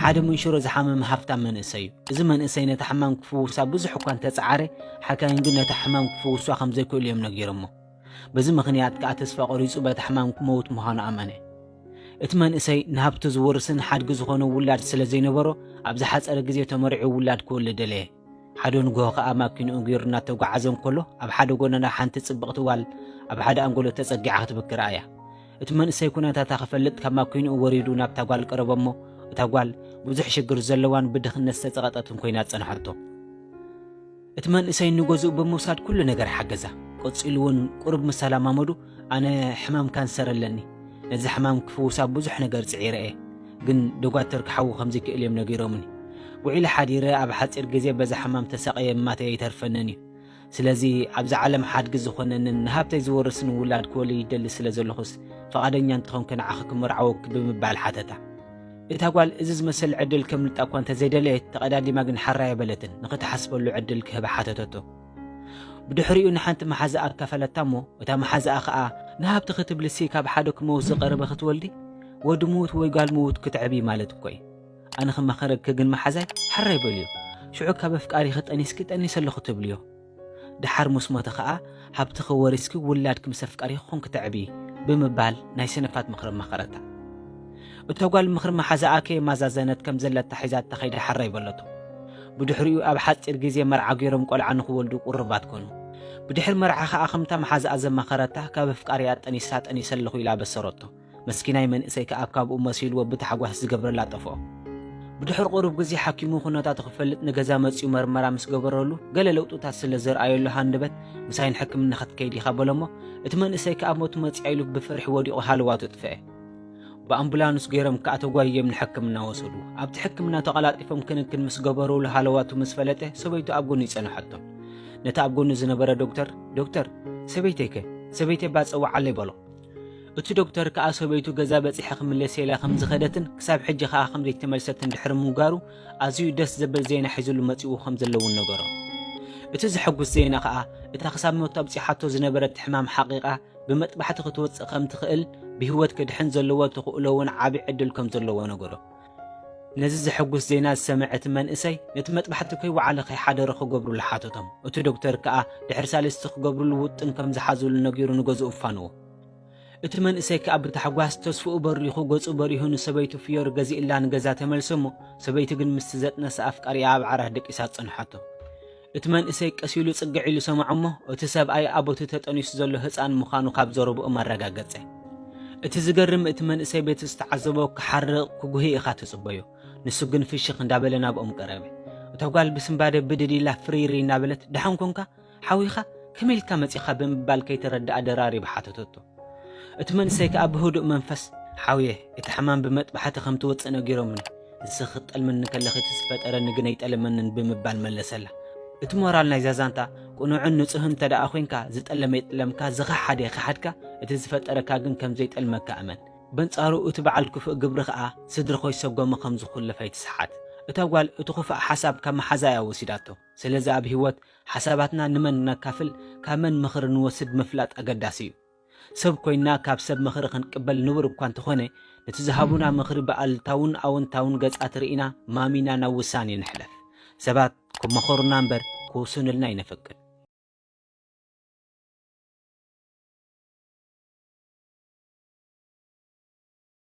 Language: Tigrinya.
ሓደ መንሽሮ ዝሓመመ ሃፍታም መንእሰይ እዩ። እዚ መንእሰይ ነታ ሕማም ክፍውሳ ብዙሕ እኳ እንተጸዓረ፣ ሓካይም ግን ነታ ሕማም ክፍውሷ ከም ዘይክእሉ እዮም ነጊሮሞ። በዚ ምኽንያት ከኣ ተስፋ ቆሪጹ በታ ሕማም ክመውት ምዃኑ ኣመነ። እቲ መንእሰይ ንሃብቱ ዝወርስን ሓድጊ ዝኾነ ውላድ ስለ ዘይነበሮ፣ ኣብ ዝሓጸረ ግዜ ተመሪዑ ውላድ ክወልድ ደለየ። ሓደ ንግሆ ከኣ ማኪንኡ ገይሩ እናተጓዓዘ እንከሎ፣ ኣብ ሓደ ጎደና ሓንቲ ጽብቕቲ ጓል ኣብ ሓደ ኣንጎሎ ተጸጊዓ ክትብኪ ረኣያ። እቲ መንእሰይ ኩነታታ ክፈልጥ ካብ ማኪንኡ ወሪዱ ናብታ ጓል ቀረበ እሞ፣ እታ ጓል ብዙሕ ሽግር ዘለዋን ብድኽነት ዝተጸቐጠትን ኮይና ጸንሐቶ። እቲ መንእሰይ ንገዝኡ ብምውሳድ ኩሉ ነገር ሓገዛ። ቀጺሉ እውን ቁሩብ ምስ ኣላማመዱ፣ ኣነ ሕማም ካንሰር ኣለኒ። ነዚ ሕማም ክፍውሳ ብዙሕ ነገር ጽዒረ እየ። ግን ደጓተር ክሓዊ ከም ዘይክእል እዮም ነጊሮምኒ። ውዒለ ሓዲረ ኣብ ሓጺር ግዜ በዛ ሕማም ተሳቕየ ምማተይ ኣይተርፈንን እዩ። ስለዚ ኣብዛ ዓለም ሓድጊ ዝኾነንን ንሃብተይ ዝወርስን ውላድ ክወልድ ይደሊ ስለ ዘለኹስ፣ ፍቓደኛ እንተኾንኪ ንዓኺ ክምርዓወኪ ብምባል ሓተታ። እታ ጓል እዚ ዝመስል ዕድል ከምልጣ እኳ እንተዘይደለየት፣ ተቐዳዲማ ግን ሓራይ ኣይበለትን፣ ንኽትሓስበሉ ዕድል ክህባ ሓተተቶ። ብድሕሪኡ ንሓንቲ መሓዛኣ ኣካፈለታ እሞ፣ እታ መሓዛኣ ኸኣ፣ ንሃብቲ ክትብልሲ ካብ ሓደ ክመውት ዝቐረበ ክትወልዲ፣ ወዲ ምዉት ወይ ጓል ምዉት ክትዕብዪ ማለት እኮ እዩ። ኣነ ክመኸረኪ ግን መሓዛይ፣ ሕራይ በልዮ። ሽዑ ካብ ኣፍቃሪኺ ጠኒስኪ ጠኒሰ ኣለኹ ትብልዮ። ደሓር ምስ ሞተ ኸኣ፣ ሃብትኺ ወሪስኪ ውላድኪ ምስ ኣፍቃሪኺ ኮንኪ ተዕብዪ፣ ብምባል ናይ ሰነፋት ምኽሪ መኸረታ። እታ ጓል ምኽሪ መሓዛኣ ከየማዛዘነት ከም ዘለታ ሒዛታ ከይዳ ሕራይ በለቶ። ብድሕሪኡ ኣብ ሓጺር ግዜ መርዓ ገይሮም ቆልዓ ንኽወልዱ ቁሩባት ኮኑ። ብድሕሪ መርዓ ኸኣ ከምታ መሓዛኣ ዘማኸረታ ካብ ኣፍቃሪኣ ጠኒሳ ጠኒሰ ኣለኹ ኢላ በሰረቶ። መስኪናይ መንእሰይ ከኣ ካብኡ መሲልዎ ብታሕጓስ ዝገብረላ ጠፍኦ። ብድሕሪ ቁሩብ ግዜ ሓኪሙ ኩነታቱ ክፈልጥ ንገዛ መጺኡ መርመራ ምስ ገበረሉ፣ ገለ ለውጥታት ስለ ዘርኣየሉ ሃንደበት ምሳይ ንሕክምና ክትከይድ ኢኻ በሎሞ፣ እቲ መንእሰይ ከኣ ሞት መጺኣ ኢሉ ብፍርሒ ወዲቑ ሃለዋቱ ጥፍአ። ብኣምቡላንስ ገይሮም ከኣ ተጓይዮም ንሕክምና ወሰዱ። ኣብቲ ሕክምና ተቐላጢፎም ክንክን ምስ ገበሩሉ ሃለዋቱ ምስ ፈለጠ ሰበይቱ ኣብ ጎኑ ይጸንሐቶ። ነቲ ኣብ ጎኑ ዝነበረ ዶክተር፣ "ዶክተር፣ ሰበይተይከ? ሰበይተይ እባ ጸውዓለይ" በሎ። እቲ ዶክተር ከኣ ሰበይቱ ገዛ በጺሐ ክምለስ ኢላ ከም ዝኸደትን ክሳብ ሕጂ ከኣ ከም ዘይተመልሰትን ድሕሪ ምንጋሩ ኣዝዩ ደስ ዘብል ዜና ሒዙሉ መጺኡ ከም ዘለውን ነገሮ። እቲ ዘሐጉስ ዜና ከኣ እታ ክሳብ ሞት ኣብጺሓቶ ዝነበረት ሕማም ሓቒቓ ብመጥባሕቲ ክትወጽእ ከም ትኽእል፣ ብህይወት ክድሕን ዘለዎ ተኽእሎ እውን ዓቢ ዕድል ከም ዘለዎ ነገሮ። ነዚ ዘሐጉስ ዜና ዝሰምዐ እቲ መንእሰይ ነቲ መጥባሕቲ ከይወዓለ ከይሓደረ ክገብሩሉ ሓተቶም። እቲ ዶክተር ከኣ ድሕሪ ሳልስቲ ክገብሩሉ ውጥን ከም ዝሓዙሉ ነጊሩ ንገዝኡ ፋንዎ። እቲ መንእሰይ ከኣ ብታሕጓስ ተስፍኡ በሪኹ ገጹ በሪሁ ንሰበይቱ ፍዮሪ ገዚእላ ንገዛ ተመልሰ እሞ ሰበይቲ ግን ምስቲ ዘጥነሰ ኣፍቃሪኣ ኣብ ዓራት ደቂሳ ጸንሓቶ። እቲ መንእሰይ ቀስ ኢሉ ጽግዕ ኢሉ ሰምዖ እሞ፣ እቲ ሰብኣይ ኣብ እቲ ተጠኒሱ ዘሎ ህጻን ምዃኑ ካብ ዘረብኦም ኣረጋገጸ። እቲ ዝገርም፣ እቲ መንእሰይ በቲ ዝተዓዘቦ ክሓርቕ፣ ክጉሂ ኢኻ ትጽበዮ። ንሱ ግን ፍሽኽ እንዳበለ ናብኦም ቀረበ። እታ ጓል ብስንባደ ብድድ ኢላ ፍርይር እናበለት፣ "ደሓን ኮንካ? ሓዊኻ? ከመይ ኢልካ መጺኻ?" ብምባል ከይተረድኣ ደራሪባ ሓተተቶ። እቲ መንእሰይ ከኣ ብህዱእ መንፈስ፣ "ሓውየ፣ እቲ ሕማም ብመጥባሕቲ ከም ትወጽእ ነጊሮምኒ። ንስኺ ክትጠልምኒ ከለኺ እቲ ዝፈጠረኒ ግን ኣይጠለመንን" ብምባል መለሰላ። እቲ ሞራል ናይዛ ዛንታ፣ ቅኑዕን ንጹህን እንተ ደኣ ኾይንካ፣ ዝጠለመ ይጥለምካ፣ ዝኸሓደ ይኸሓድካ፣ እቲ ዝፈጠረካ ግን ከም ዘይጠልመካ እመን። በንጻሩ እቲ በዓል ክፉእ ግብሪ ኸኣ ስድርኾ ይሰጎሞ ከም ዝኹልፍ ኣይትስሓት። እታ ጓል እቲ ክፉእ ሓሳብ ካብ መሓዛያ ወሲዳቶ። ስለዚ ኣብ ህይወት ሓሳባትና ንመን ነካፍል፣ ካብ መን ምኽሪ ንወስድ ምፍላጥ ኣገዳሲ እዩ። ሰብ ኮይንና ካብ ሰብ ምኽሪ ክንቅበል ንቡር እኳ እንተኾነ፣ ነቲ ዝሃቡና ምኽሪ ብኣሉታውን ኣወንታውን ገጻት ርኢና ማሚና ናብ ውሳኔ ንሕለፍ። ሰባት ክመኸሩና እምበር ክውስኑልና ኣይነፍቅድ።